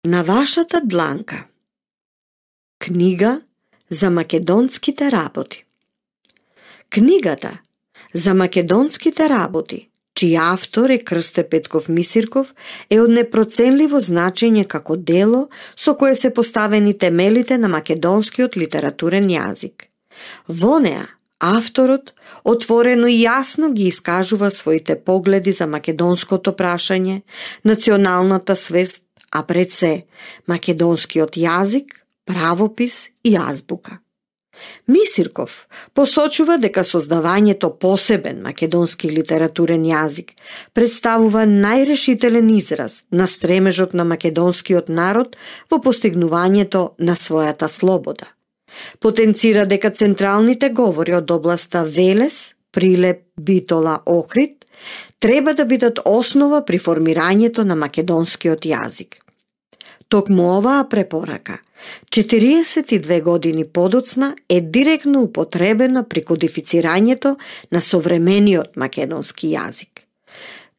На вашата дланка. Книга за македонските работи. Книгата за македонските работи, чиј автор е Крсте Петков Мисирков, е од непроценливо значење како дело со кое се поставени темелите на македонскиот литературен јазик. Во неа, авторот отворено и јасно ги искажува своите погледи за македонското прашање, националната свест, а пред се македонскиот јазик, правопис и азбука. Мисирков посочува дека создавањето посебен македонски литературен јазик представува најрешителен израз на стремежот на македонскиот народ во постигнувањето на својата слобода. Потенцира дека централните говори од областа Велес, Прилеп, Битола, Охрид треба да бидат основа при формирањето на македонскиот јазик. Токму оваа препорака, 42 години подоцна, е директно употребена при кодифицирањето на современиот македонски јазик.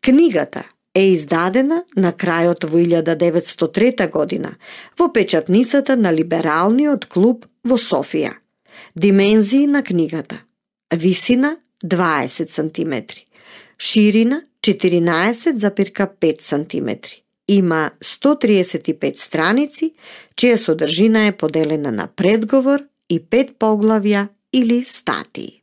Книгата е издадена на крајот во 1903 година во печатницата на Либералниот клуб во Софија. Димензии на книгата: висина 20 см, ширина 14,5 см. Има 135 страници, чија содржина е поделена на предговор и 5 поглавја или статии.